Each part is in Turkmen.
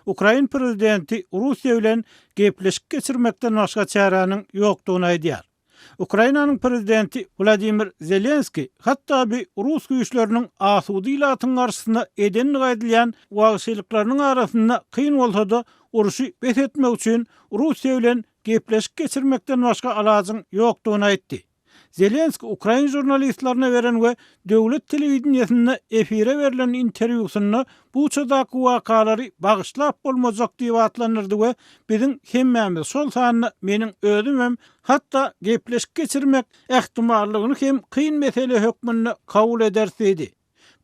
Ukrain prezidenti Russiýa bilen gepleşik geçirmekden başga çäräniň ýokdugyny aýdýar. Ukrainanyň prezidenti Wladimir Zelenskiý hatda bi rus güýçleriniň asuda ilatyň garşysyna edendigi aýdylýan wagşylyklarynyň arasynda kyn bolsa-da urşy bes etmek üçin Russiýa bilen gepleşik geçirmekden başga alajyň ýokdugyny aýtdy. Zelenskiý ukrain žurnalistlerine beren we döwlet telewideniýesinde efire berlen interwýusynda Buçadaky wakalary bagyşlap bolmajak diýip atlandyrdy we biziň hemmämiz, şol sanda meniň özümem, hatda gepleşik geçirmek ähtimallygyny hem kyn mesele hökmünde kabul ederis diýdi.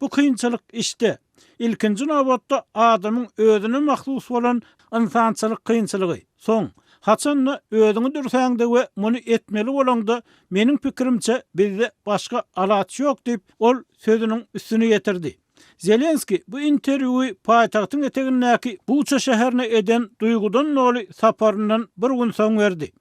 Bu kynçylyk işde, ilkinji nobatda adamyň özüne mahsus bolan ynsançylyk kynçylygy. Soň, haçan-da özüňi dürsäňde we muny etmeli bolaňda, meniň pikirimçe, bizde başga alaç ýok diýip, ol sözüniň üstüni ýetirdi. Zelenskiý bu interwýuwy paýtagtyň etegindäki Buça şäherine eden duýgudan doly saparyndan bir gün soň berdi.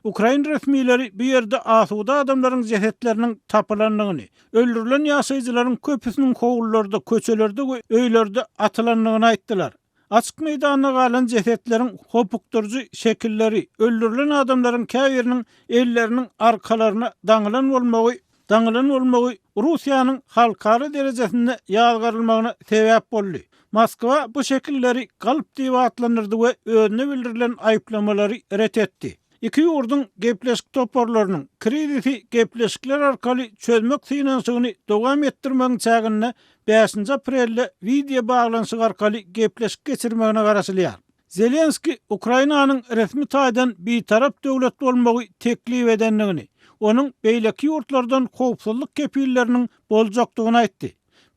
Ukrain resmileri bu ýerde asuda adamlaryň jesetleriniň tapylandygyny, öldürilen ýaşaýjylaryň köpüsiniň howlularda, köçelerde we öýlerde atylandygyny aýtdylar. Açyk meýdanda galan jesetleriň hopukdyryjy şekilleri, öldürilen adamlaryň käbiriniň elleriniň arkalaryna daňylan bolmagy daňylan bolmagy Russiýanyň halkara derejesinde ýazgarylmagyna sebäp boldy. Moskwa bu şekilleri galp diýip atlandyrdy we özüne bildirilen aýyplamalary ret etdi. Iki ýurduň gepleşik toparlarynyň krizisi gepleşikler arkaly çözmek synanyşygyny dowam etdirmegiň çäginde bäşinji aprelde wideo baglanyşyk arkaly gepleşik geçirmegine garaşylýar. Zelenskiý Ukrainanyň resmi taýdan bitarap döwlet bolmagy teklip edendigini, onuň beýleki ýurtlardan howpsuzlyk kepilleriniň boljakdygyny aýtdy.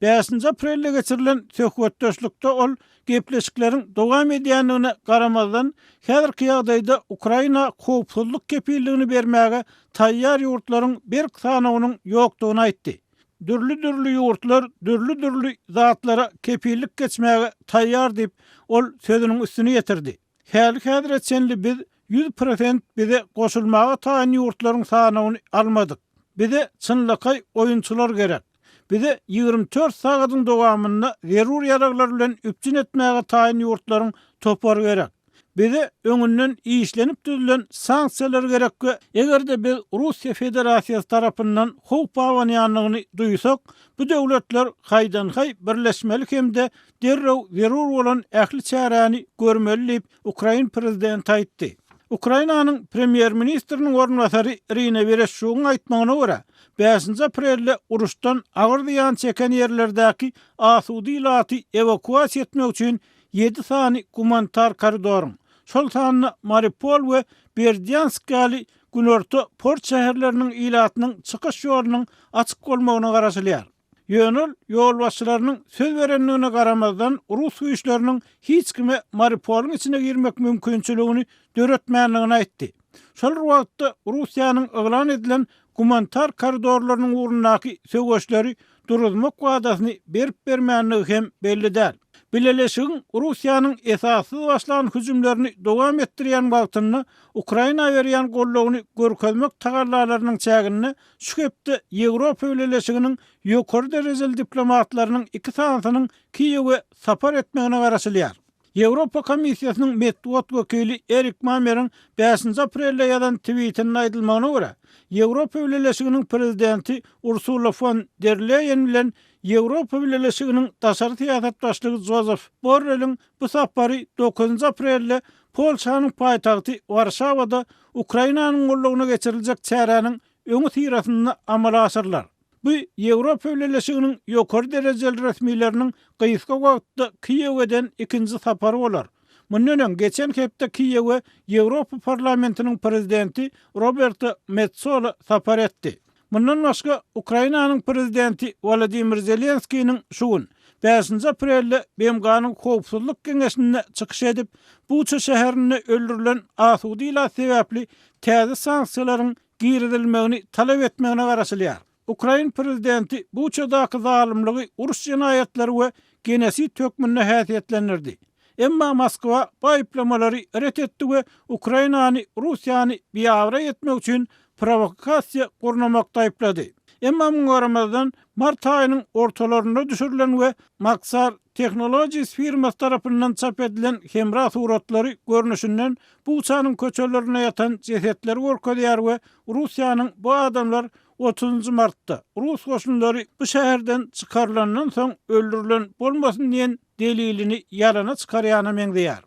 Bäşinji aprelde geçirilen söhbetdeşlikde ol gepleşikleriň dowam edýändigine garamazdan, häzirki ýagdaýda Ukraina howpsuzlyk kepilligini bermäge taýýar ýurtlaryň berk sanawynyň ýokdugyny aýtdy. Dürli-dürli ýurtlar dürli-dürli zatlara kepillik geçmäge taýýar diýip, ol sözüniň üstüni ýetirdi. Häli-häzire çenli biz 100% bize goşulmaga taýyn ýurtlaryň sanawyny almadyk. Bize çynlakaý oýunçylar gerek. Bize 24 sagadyň dowamynda zerur ýaraglar bilen üpjün etmäge taýyn ýurtlaryň topary gerek. Bize öňünden işlenip düzülen sanksiýalar gerek we eger-de biz Russiýa Federasiýasy tarapyndan howp abanýandygyny duýsak, bu döwletler haýdan-haý birleşmeli hem-de derrew zerur bolan ähli çäräni görmeli diýip, ukrain prezidenti aýtdy. Ukrainanyň premýer-ministriniň orunbasary Irina Wereşçugyň aýtmagyna görä, bäşinji aprelde uruşdan agyr zyýan çeken ýerlerdäki asuda ilaty ewakuasiýa etmek üçin ýedi sany gumanitar koridoryň, şol sanda Mariupol we Berdýansk ýaly günorta port şäherleriniň ilatynyň çykyş ýolunyň açyk bolmagyna garaşylýar. Ýöne ol ýolbaşçylarynyň söz berendigine garamazdan, rus güýçleriniň hiç kime Mariupolyň içine girmek mümkinçiligini döretmändigini aýtdy. Şol bir wagtda, Russiýanyň yglan edilen gumanitar koridorlarynyň ugrundaky söweşleri duruzmak wadasyny berip-bermändigi hem belli däl. Bileleşigiň Russiýanyň esassyz başlan hüjümlerini dowam etdirýän wagtynda Ukraina berýän goldawyny görkezmek tagallalarynyň çäginde şu hepde Ýewropa Bileleşiginiň ýokary derejeli diplomatlarynyň iki sanysynyň Kiýewe sapar etmegine garaşylýar. Ýewropa Komissiýasynyň metbugat wekili Erik Mameriň bäşinji aprelde ýazan twitinde aýdylmagyna görä, Ýewropa Bileleşiginiň Prezidenti Ursula fon der Leýen bilen Ýewropa Bileleşiginiň daşary syýasat başlygy Jozef Borreliň bu sapary dokuzynjy aprelde Polşanyň paýtagty Warşawada Ukrainanyň goldawyna geçiriljek çäräniň öňüsyrasynda amala aşyrylar. Bu Ýewropa Bileleşiginiň ýokary derejeli resmileriniň gysga wagtda Kiýewe eden ikinji sapary bolar. Mundan öň, geçen hepde Kiýewe Ýewropa Parlamentiniň prezidenti Roberta Metsola sapar etdi. Mundan başga, Ukrainanyň prezidenti Wolodymyr Zelenskiniň şu gün, bäşinji aprelde BMG-niň Howpsuzlyk Geňeşinde çykyş edip, Buça şäherinde öldürilen asuda ilat sebäpli täze sanksiýalaryň girizilmegini talap etmegine garaşylýar. Ukrain prezidenti Buçadaky zalymlygy uruş jenaýatlary we genosid hökmünde häsiýetlendirdi. Emma Moskwa bu aýyplamalary ret etdi we Ukrainany Russiýany biabraý etmek üçin prowokasiýa gurnamakda aýyplady. Emma muňa garamazdan, mart aýynyň ortalarynda düşürilen we Maxar Technologies firmasy tarapyndan çap edilen hemra suratlary görnüşinden Buçanyň köçelerinde ýatan jesetleri görkezýär we Russiýanyň bu adamlar otuzynjy martda, rus goşunlary bu şäherden çykarylandan soň öldürilen bolmasyn diýen delilini ýalana çykarýana meňzeýär.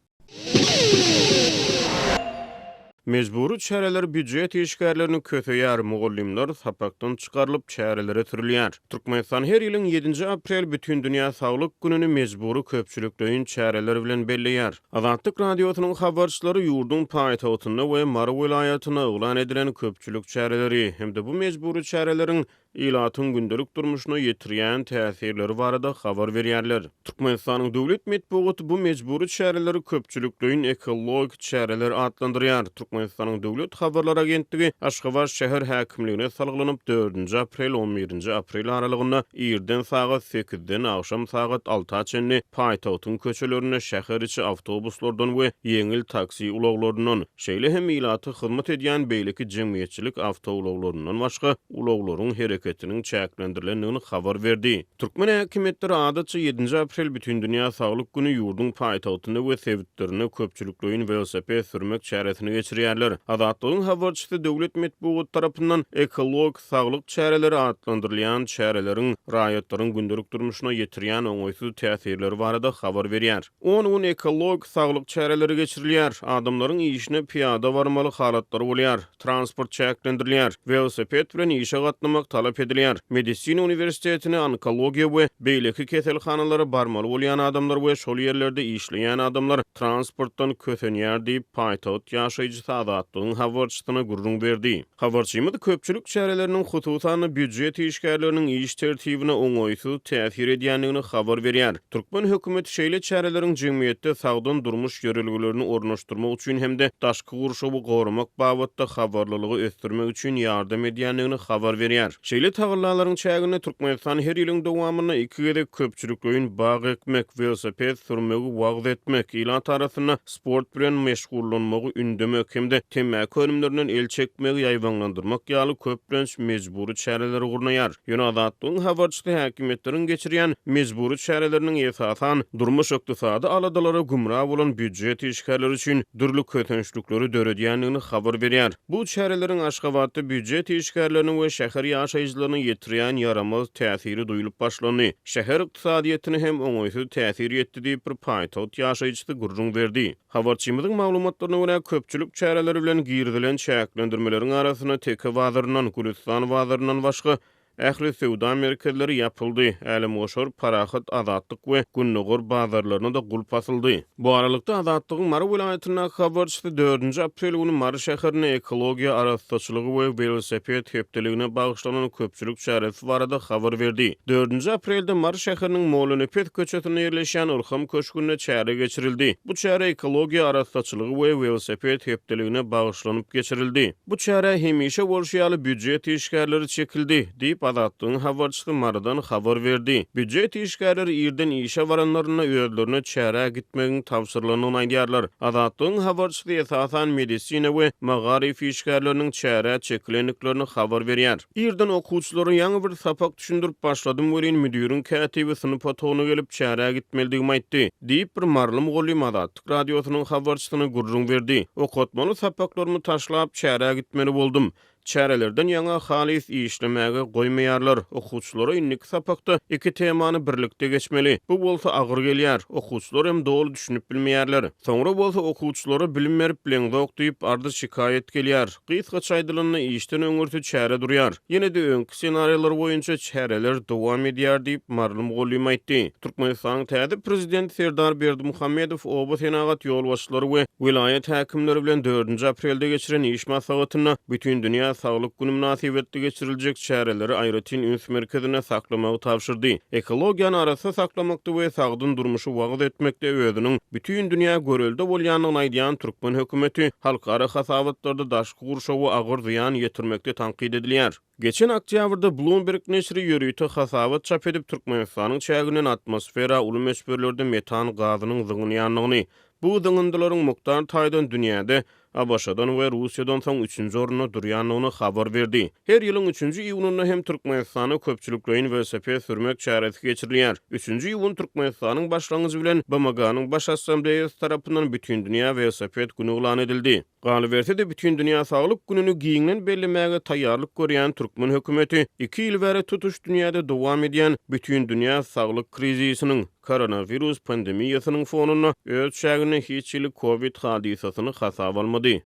Mejbury çäreler býujet işgärlerini köseýär, mugallymlar sapakdan çykarylyp, çärelere sürülýär. Türkmenistan her ýylyň ýedinji aprel Bütindünýä saglyk gününi mejbury köpçülikleýin çäreler bilen belleýär. Azatlyk Radiosynyň habarçylary ýurduň paýtagtynda we Mary welaýatynda yglan edilen köpçülik çäreleri hem-de bu mejbury çäreleriň ilatyň gündelik durmuşyna ýetirýän täsirleri barada habar berýärler. Türkmenistanyň döwlet metbugaty bu mejbury çäreleri köpçülikleýin ekologik çäreler atlandyrýar. Türkmenistanyň döwlet habarlar agentligi Aşgabat şäher häkimligine salgylanyp, dördünji aprel, on birinji aprel aralygynda irden sagat sekizden agşam sagat alta çenli paýtagtyň köçelerinde şäher içi awtobuslardan we ýeňil taksi ulaglaryndan, şeýle hem ilata hyzmat edýän beýleki jemgyýetçilik awtoulaglaryndan başga ulaglaryň hereketiniň çäklendirilendigini habar berdi. Türkmen häkimiýetleri adatça ýedinji aprel Bütindünýä saglyk güni ýurduň paýtagtynda we sebitlerinde köpçülikleýin welosiped sürmek çäresini geçirýärler. Azatlygyň habarçysy döwlet metbugaty tarapyndan ekologik saglyk çäreleri atlandyrylýan çäreleriň raýatlaryň gündelik durmuşyna ýetirýän oňaýsyz täsirleri barada habar berýär. On gün ekologik saglyk çäreleri geçirilýär. Adamlaryň işine pyýada barmaly halatlary bolýar. Transport çäklendirilýär. Welosiped bilen işe gatnamak talap edilýär. Medisina uniwersitetine, onkologiýa we beýleki keselhanalara barmaly bolýan adamlar we şol ýerlerde işleýän adamlar transportdan kösenýär diýip, paýtagt ýaşaýjysy Azatlygyň habarçysyna gürrüň berdi. Habarçymyz köpçülik çäreleriniň, hususan-da, býujet işgärleriniň iş tertibine oňaýsyz täsir edýändigini habar berýär. Türkmen hökümeti şeýle çäreleriň jemgyýetde sagdyn durmuş ýörelgelerini ornaşdyrmak üçin hem-de daşky gurşawy goramak babatda habarlylygy ösdürmek üçin ýardam edýändigini habar berýär. Şeýle tagallalaryň çäginde Türkmenistan her ýylyň dowamynda iki gezek köpçülikleýin bag ekmek, welosiped sürmegi wagyz etmek, ilat arasynda sport bilen meşgullanmagy ündemek hem-de temmäki önümlerinden el çekmegi ýaýbaňlandyrmak ýaly köplenç mejbury çäreleri gurnaýar. Ýöne Azatlygyň habarçysy häkimiýetleriň geçirýän mejbury çäreleriniň esasan durmuş-ykdysady aladalara gümra bolan býujet işgärleri üçin dürli kösençlikleri döredýändigini habar berýär. Bu çäreleriň Aşgabatda býujet işgärlerine we şäher ýaşaýjylaryna ýetirýän ýaramaz täsiri duýlup başlandy. Şäher ykdysadyýetine hem oňaýsyz täsir ýetdi diýip, bir paýtagt ýaşaýjysy gürrüň berdi. Habarçymyzyň maglumatlaryna görä, köpçülik çäreleri bilen girizilen çäklendirmeleriň arasynda Teke bazaryndan, Gülüstan bazaryndan başga ähli söwda merkezleri ýapyldy, Älemgoşar, Parahat, Azatlyk we Gündogar bazarlaryna-da gulp asyldy. Bu aralykda, Azatlygyň Mary welaýatyndaky habarçysy dördünji aprel güni Mary şäherinde ekologiýa arassaçylygy we welosiped hepdeligine bagyşlanan köpçülik çäresi barada habar berdi. Dördünji aprelde Mary şäheriniň Mollanepes köçesinde ýerleşýän Ylham köşgünde çäre geçirildi. Bu çäre ekologiýa arassaçylygy we welosiped hepdeligine bagyşlanyp geçirildi. Bu çärä hemişe bolşy ýaly býujet işgärleri çekildi, diýip, Azatlygyň habarçysy Marydan habar berdi. Býujet işgärleri irden işe baranlarynda özlerine çärä gitmegiň tabşyrylandygyny aýdýarlar. Azatlygyň habarçysy esasan medisina we magaryf işgärleriniň çärä çekilendiklerini habar berýär. Irden okuwçylara ýaňy bir sapak düşündirip başladym welin, müdiriň kätibi synp otagyna gelip, çärä gitmelidigimi aýtdy, diýip, bir maryly mugallym Azatlyk Radiosynyň habarçysyna gürrüň berdi. Okatmaly sapaklarymy taşlap, çärä gitmeli boldum. Çärelerden ýaňa halys işlemäge goýmaýarlar. Okuwçylara indiki sapakda iki temany birlikde geçmeli. Bu bolsa agyr gelýär. Okuwçylar hem doly düşünip bilmeýärler. Soňra bolsa okuwçylara bilim berip bileňzok diýip, arz-şikaýat gelýär. Gysgaça aýdylanda, işden öňürti çäre durýar. Ýene-de öňki ssenariýalar boýunça çäreler dowam edýär diýip, maryly mugallym aýtdy. Türkmenistanyň täze prezidenti Serdar Berdimuhamedow oba senagat ýolbaşçylary we welaýat häkimleri bilen dördünji aprelde geçiren iş maslahatynda Bütindünýä saglyk güni mynasybetli geçiriljek çäreleri aýratyn üns merkezinde saklamagy tabşyrdy. Ekologiýany arassa saklamakda we sagdyn durmuşy wagyz etmekde özüniň bütin dünýä görelde bolýandygyny aýdýan türkmen hökümeti halkara hasabatlarda daşky gurşawa agyr zyýan ýetirmekde tankyt edilýär. Geçen oktýabrda Bloomberg neşiri ýörite hasabat çap edip, Türkmenistanyň çäginden atmosfera uly möçberlerde metan gazynyň zyňylýandygyny, bu zyňyndylaryň mukdar taýdan dünýäde. ABŞ-dan we Russiýadan soň üçünji orunda durýandygyny habar berdi. Her ýylyň üçünji iýunynda hem Türkmenistanda köpçülikleýin welosiped sürmek çäresi geçirilýär. Üçünji iýun Türkmenistanyň başlangyjy bilen BMG-niň Baş Assambleýasy tarapyndan Bütindünýä welosiped güni yglan edildi. Galyberse-de, Bütindünýä saglyk gününi giňden bellemäge taýýarlyk görýän türkmen hökümeti iki ýyl bäri tutuş dünýäde dowam edýän bütindünýä saglyk krizisiniň, koronawirus pandemiýasynyň fonunda öz çäginde hiç hili kowid hadysasyny hasaba almady.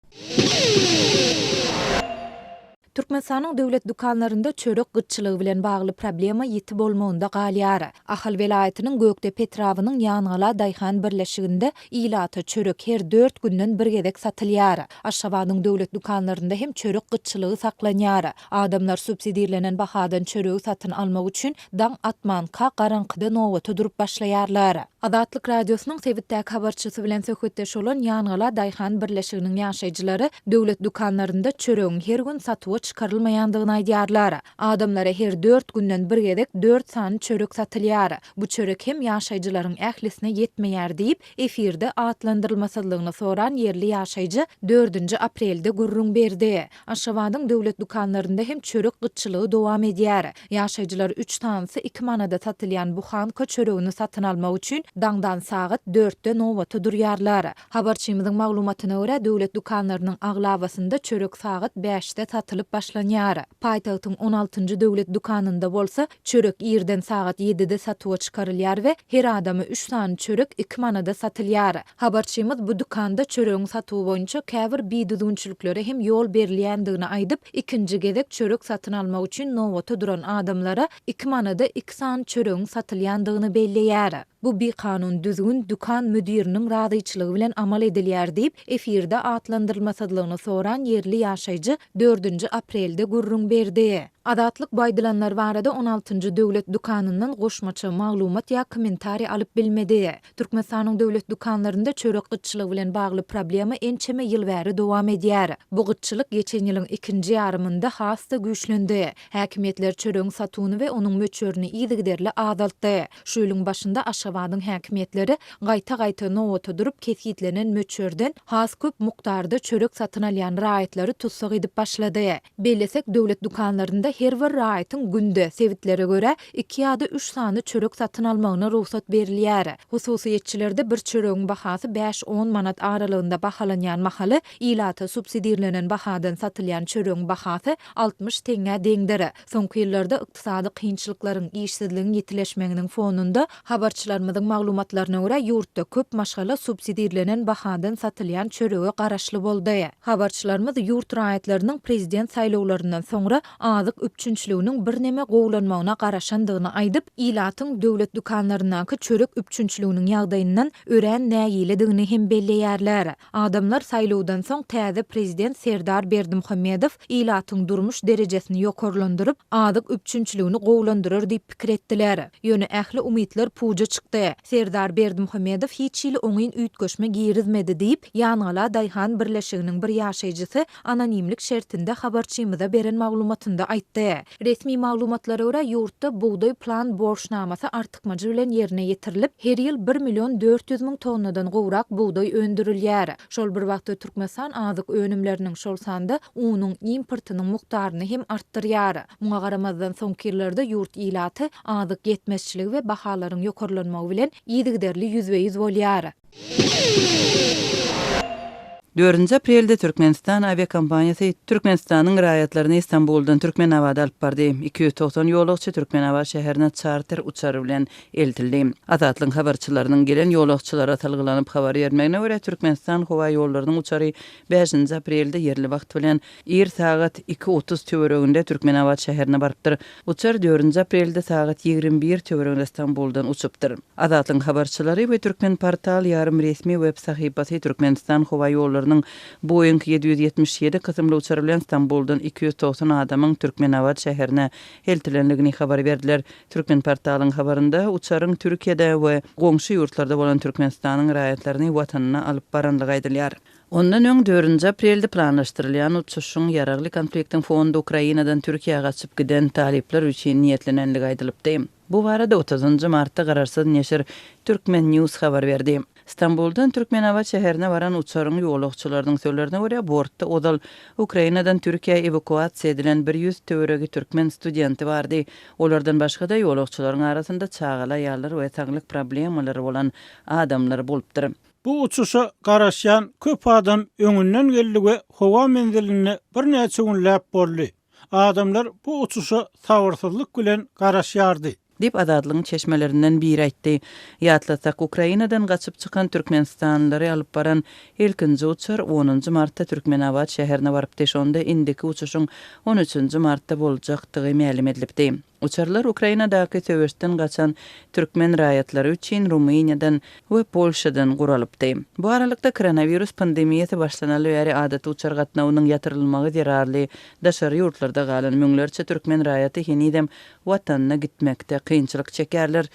Türkmenistanyň döwlet dükanlarynda çörek gytçylygy bilen bagly problema ýiti bolmagynda galýar. Ahal welaýatynyň Gökdepe etrabynyň Ýangala daýhan birleşiginde ilata çörek her dört günden bir gezek satylýar. Aşgabadyň döwlet dükanlarynda hem çörek gytçylygy saklanýar. Adamlar subsidirlenen bahadan çöregi satyn almak üçin daň atmanka garaňkyda nobata durup başlaýarlar. Azatlyk Radiosynyň sebitdäki habarçysy bilen söhbetdeş bolan Ýangala daýhan birleşiginiň ýaşaýjylary döwlet dükanlarynda çöregiň her gün satuwa çykarylmaýandygyny aýdýarlar. Adamlara her dört günden bir gezek dört sany çörek satylýar. Bu çörek hem ýaşaýjylaryň ählisine ýetmeýär diýip, efirde atlandyrylmasyzlygyny soran ýerli ýaşaýjy dördünji aprelde gürrüň berdi. Aşgabadyň döwlet dükanlarynda hem çörek gytçylygy dowam edýär. Ýaşaýjylar üç sanysy iki manada satylýan buhanka çöregini satyn almak üçin daňdan sagat dörtde nobata durýarlar. Habarçymyzyň maglumatyna görä, döwlet dükanlarynyň aglabasynda çörek sagat bäşde satylyp başlanýar. Paýtagtyň on altynjy döwlet dükanynda bolsa, çörek irden sagat ýedide satuwa çykarylýar we her adama üç sany çörek iki manada satylýar. Habarçymyz bu dükanda çöregiň satuwy boýunça käbir bidüzgünçiliklere hem ýol berilýändigini aýdyp, ikinji gezek çörek satyn almak üçin nobata duran adamlara iki manada iki sany çöregiň satylýandygyny belleýär. Bu bikanun düzgün dükan müdiriniň razyçylygy bilen amal edilýär diýip, efirde atlandyrylmasyzlygyny soran ýerli ýaşaýjy dördünji aprelde gürrüň berdi. Azatlyk bu aýdylanlar barada on altynjy döwlet dükanyndan goşmaça maglumat ýa kommentariý alyp bilmedi. Türkmenistanyň döwlet dükanlarynda çörek gytçylygy bilen bagly problema ençeme ýyl bäri dowam edýär. Bu gytçylyk geçen ýylyň ikinji ýarymynda has-da güýçlendi. Häkimiýetler çöregiň satuwyny we onuň möçberini yzygiderli azaltdy. Şu ýylyň başynda Aşgabadyň häkimiýetleri gaýta-gaýta nobata durup kesgitlenen möçberden has köp mukdarda çörek satyn alýan raýatlary tussag edip başlady. Bellesek, döwlet dükanlarynda her bir raýatyň günde, sebitlere görä, iki ýa-da üç sany çörek satyn almagyna rugsat berilýär. Hususyýetçilerde bir çöregiň bahasy bäş-on manat aralygynda bahalanýan mahaly, ilata subsidirlenen bahadan satylýan çöregiň bahasy 60 teňňä deňdir. Soňky ýyllarda ykdysady kynçylyklaryň, işsizligiň ýitileşmeginiň fonunda, habarçylarymyzyň maglumatlaryna görä, ýurtda köp maşgala subsidirlenen bahadan satylýan çörege garaşly boldy. Habarçylarymyz ýurt raýatlarynyň prezident saýlawlaryndan soňra azyk üpjünçiliginiň birneme gowulanmagyna garaşandygyny aýdyp, ilatyň döwlet dükanlaryndaky çörek üpjünçiliginiň ýagdaýyndan örän nägiledigini hem belleýärler. Adamlar saýlawdan soň täze prezident Serdar Berdimuhamedow ilatyň durmuş derejesini ýokarlandyryp, azyk üpjünçiligini gowulandyrar diýip pikir etdiler. Ýöne ähli umytlar puja çykdy. Serdar Berdimuhamedow hiç hili oňyn üýtgeşme girizmedi diýip, Ýangala daýhan birleşiginiň bir ýaşaýjysy anonimlik şertinde habarçymyza beren maglumatynda aýtdy. Resmi maglumatlara görä, ýurtda bugdaý plan borçnamasy artykmajy bilen ýerine ýetirilip, her ýyl bir million 400 müň tonnadan gowrak bugdaý öndürilýär. Şol bir wagtda Türkmenistan azyk önümleriniň, şol sanda unuň importynyň mukdaryny hem artdyrýar. Muňa garamazdan, soňky ýyllarda ýurt ilaty azyk ýetmezçiligi we bahalaryň ýokarlanmagy bilen yzygiderli ýüzbe-ýüz bolýar. Dördünji aprelde Türkmenistan awiakompaniýasy Türkmenistanyň raýatlaryny Stambuldan Türkmenabada alyp bardy. 290 ýolagçy Türkmenabat şäherine çarter uçary bilen eltildi. Azatlygyň habarçylarynyň gelen ýolagçylara salgylanyp habar bermegine görä, Türkmenistan howa ýollarynyň uçary bäşinji aprelde ýerli wagt bilen Ir sagat iki otuz töwereginde Türkmenabat şäherine barypdyr. Uçar dördünji aprelde sagat 21 töwereginde Stambuldan uçupdyr. Azatlygyň habarçylary we Türkmenportal ýarym resmi web sahypasy Türkmenistan howa ýollarynyň Boeing 777 kysymly uçary bilen Stambuldan 290 adamyň Türkmenabat şäherine eltilendigini habar berdiler. Türkmenportalyň habarynda uçaryň Türkiýede we goňşy ýurtlarda bolan Türkmenistanyň raýatlaryny watanyna alyp barandygy aýdylýar. Ondan öň, dördünji aprelde planlaşdyrylýan uçuşyň ýaragly konfliktiň fonunda Ukrainadan Türkiýä gaçyp giden talyplar üçin niýetlenendigi aýdylypdy. Bu barada otuzynjy martda garaşsyz neşir Turkmen. News habar berdi. Stambuldan Türkmenabat şäherine baran uçaryň ýolagçylarynyň sözlerine görä, bortda ozal Ukrainadan Türkiýä ewakuasiýa edilen 100 töweregi türkmen studenti bardy. Olardan başga-da, ýolagçylaryň arasynda çagaly aýallar we saglyk problemalary bolan adamlar bolupdyr. Bu uçuşa garaşýan köp adam öňünden geldi we howa menzilinde birnäçe günläp boldy. Adamlar bu uçuşa sabyrsyzlyk bilen garaşýardy. Diýip, Azatlygyň çeşmelerinden biri aýtdy. Ýatlatsak, Ukrainadan gaçyp çykan türkmenistanlylary alyp baran ilkinji uçar onunjy martda Türkmenabat şäherine barypdy. Şonda indiki uçuşyň on üçünji martda boljakdygy mälim edilipdi. Uçarlar Ukrainadaky söweşden gaçan türkmen raýatlary üçin Rumyniýadan we Polşadan guralypdy. Bu aralykda, koronawirus pandemiýasy başlanaly bäri adaty uçar gatnawynyň ýatyrylmagy zerarly daşary ýurtlarda galan müňlerçe türkmen raýaty henizem Watanyna gitmekde kynçylyk çekýärler.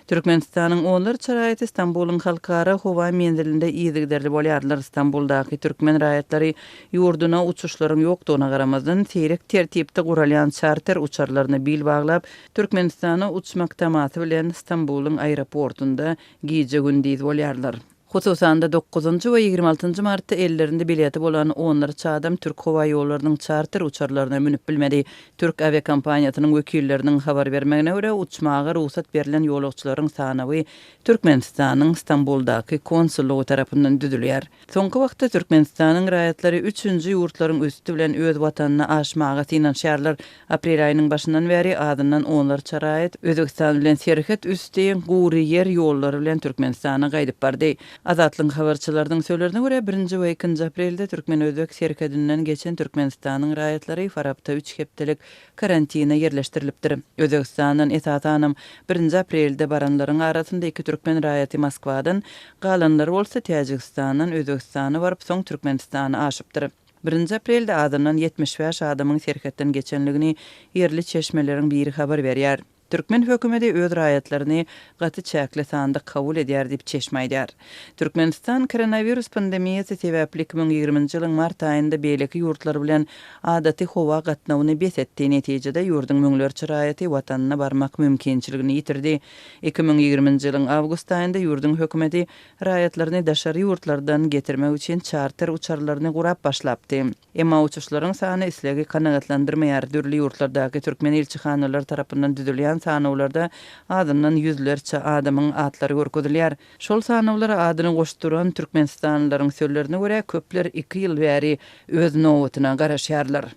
Türkmenistanyň onlarça raýaty Stambulyň halkara howa menzilinde yzygiderli bolýarlar. Stambuldaky türkmen raýatlary ýurduna uçuşlaryň ýokdugyna garamazdan, seýrek tertipde guralýan çarter uçarlaryna bil baglap, Türkmenistana uçmak tamasy bilen Stambulyň aeroportunda gije-gündiz bolýarlar. Hususan-da, dokuzynjy we 26 nji martda ellerinde bileti bolan onlarça adam Türk howa ýollarynyň çarter uçarlaryna münüp bilmedi. Türk awiakompaniýasynyň wekilleriniň habar bermegine görä, uçmaga rugsat berlen ýolagçylaryň sanawy Türkmenistanyň Stambuldaky konsullygy tarapyndan düzülýär. Soňky wagtda Türkmenistanyň raýatlary üçünji ýurtlaryň üsti bilen öz watanyna aşmaga synanyşýarlar. Aprel aýynyň başyndan bäri azyndan onlarça raýat Özbegistan bilen serhet üsti gury ýer ýollary bilen Türkmenistana gaýdyp bardy. Azatlygyň habarçylarynyň sözlerine görä, birinji we ikinji aprelde türkmen-özbek serhedinden geçen Türkmenistanyň raýatlary Farapda üç hepdelik karantina ýerleşdirilipdir. Özbegistandan esasanam birinji aprelde baranlaryň arasynda iki türkmen raýaty Moskwadan, galanlary bolsa Täjigistandan Özbegistana baryp, soň Türkmenistana aşypdyr. Birinji aprelde azyndan 75 adamyň serhetden geçenligini ýerli çeşmeleriň biri habar berýär. Türkmen hökümeti öz raýatlaryny gaty çäkli sanda kabul edýär diýip, çeşme aýdýar. Türkmenistan koronawirus pandemiýasy sebäpli 2020-nji ýylyň mart aýynda beýleki ýurtlar bilen adaty howa gatnawyny bes etdi. Netijede, ýurduň müňlerçe raýaty watanyna barmak mümkinçiligini ýitirdi. 2020-nji ýylyň awgust aýynda ýurduň hökümeti raýatlaryny daşary ýurtlardan getirmek üçin çarter uçarlaryny gurap başlapdy. Emma uçuşlaryň sany islegi kanagatlandyrmaýar. Dürli ýurtlardaky türkmen ilçihanalary tarapyndan düzülýän sanawlarda azyndan ýüzlerçe adamyň atlary görkezilýär. Şol sanawlara adyny goşduran türkmenistanlylaryň sözlerine görä, köpler iki ýyl bäri öz nobatyna garaşýarlar.